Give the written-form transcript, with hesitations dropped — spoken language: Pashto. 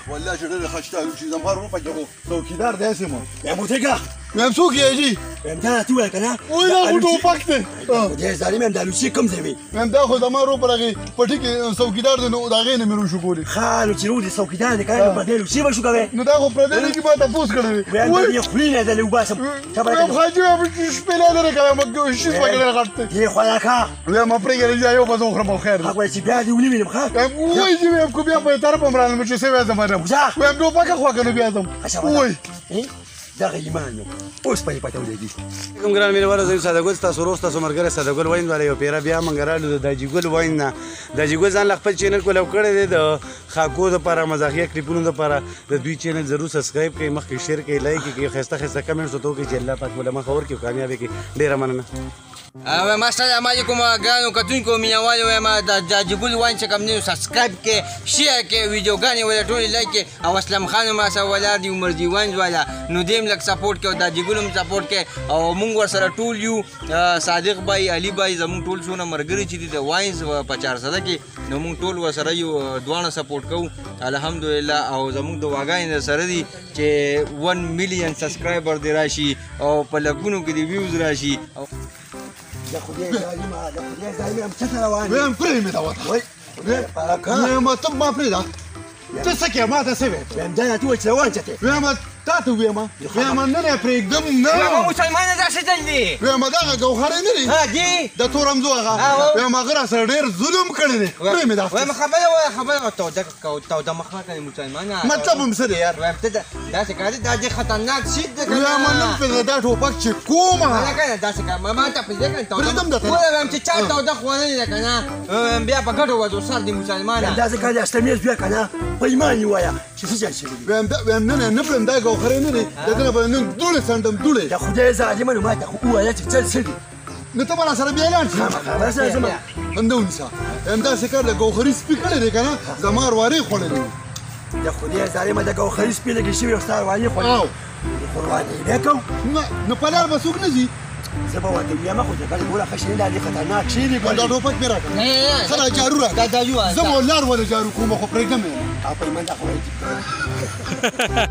والله چې ډېره ښه چې زما ورور پکې خو څوکیدار دی هسې مو. وایم وتېږه. وایم څوک یې جي؟ وایم دا راته ووایه که نه. وایي دا خو ټوپک دی. خدای ظالم یم، دا لوڅې کوم ځای وي؟ وایم دا خو زما ورور پر هغې پټي کې څوکیدار دی، نو د هغې نه مې روشو کولې. ښه نو چې ورور دې څوکیدار دی که نه، نو پردی لوڅې به شو کوې؟ نو دا خو پردی نه کي ما تپوس کړی دی. وایم د دې خولې نه دلې وباسم. وایم حاجي وایم شپې لا لرې که وایم شیش پکې ډېر غټ دی. دې خوا راکړه. وایم پرېږده چې یو به زه وخورم او خیر دی. هغه وایي چې بیا دې ونه وینم. ښه وایي چې وایم که بیا په طرف هم رالم چې څه وایي زما نه. ځه. وایم ټوپکه خوا که نو بیا ځم. وایي دغه ایمان یو اوس په یې پته ولګي. کوم ګران مینهوالو، زه یم ساده ګل، ستاسو ورور ستاسو ملګری ساده ګل واین والا یو پیره بیا موږ رالو د داجي ګل واین نه. داجي ګل ځان له خپل چینل کولاو کړی دی د خاکو دپاره، مزاحیه کلیپونو دپاره. د دوی چینل ضرور سبسکرایب کړئ، مخکې شیر کړئ، لایک کړئ، ښایسته ښایسته کمنټس ورته وکړئ چې الله پاک مو له مخه ورکړي او کامیاب یې کړي. ډېره مننه. وایم السلام علیکم ګرانو کتونکو مینهوالو، وایم د داجي ګل واین چې کوم دی سبسکرایب کړئ، شیر کړئ، ویډیوګانې ولا ټولې لایک کړئ. او اسلم خان هم راسره ولاړ دی، عمرزي واین والا، نو دی هم لږ سپورټ کړئ او داجي ګل هم سپورټ کړئ. او موږ ورسره ټول یو، صادق بای، علي بای، زموږ ټول څونه ملګري چې دي د واینز په چارسده کې، نو موږ ټول ورسره یو، دواړه سپورټ کوو الحمدلله. او زموږ دعاګانې در سره دي چې 1 میلیون سبسکرایبر دې راشي او په لکونو کې دې ویوز راشي. او د خدای ظالمه، د خدای ظالمه، څه ته روان یې؟ وایم پرې مې دا وته. وایي پرکه. وایم ته ما پرېږده، ته څه کوې؟ ما ته څه وایې؟ وایم دا راته ووایه چې روان چېرته یې؟ وایم تا ته ووایم، وایم نن یې پرېږدم نه. وایم مسلمانه دا څه چل دی؟ وایم دغه ګوهرې نه دی؟ ها دی. د تور رمزو هغه. وایم هغه راسره ډېر ظلم کړی دی، پرې مې دا. وایم خبره وایه، خبره وایه، توده توده مخ راکړې مسلمانه. مطلب هم څه دی یار؟ وایم ته داسې کار دی، دا ډېر خطرناک شی دی که نه؟ وایم نن پرې دا ټوپک چې کومه. نه که نه داسې کار ما ته پرېږده که نه، توده پرېږدم درته. وایم چې چا توده خوړلې ده که نه، وایم بیا په ګټو وځو سر دی مسلمانه. داسې کار دی اسلامي زویه که نه، په ایمان یې ووایه چې څه چل شوي دي. وایم نن یې نه پرېږدم، دا ګوهرې نه دی، د ده نه به نن دوړې څنډم، دوړې. د خدای ظالمه، نو ما ته خو ووایه چې چل څه دي. نو ته به راسره بیا لاړ شې؟ خامخا به سره ځم. همدا ونیسه. وایم داسې کار د ګوهري سپي کړی دی که نه، زما اروارې خوړلې وي. د خدای ظالمه، د ګوهري سپي لګې شوي او ستا اروارې خوړلې. او. قرباني یې بیا کوم. نه، نو په لار به څوک نه ځي؟ زه به ورته ووایم، خو چې کله ګوره ښه شی دا ډېر خطرناک شی دی. دا ټوپک مې راکړه. نه، نه، نه. څه دا جارو راکړه. دا جارو راکړه. زه مو لار وله جارو کوم، خو پرېږدم یې نه. او په ایمان دا خو وایي.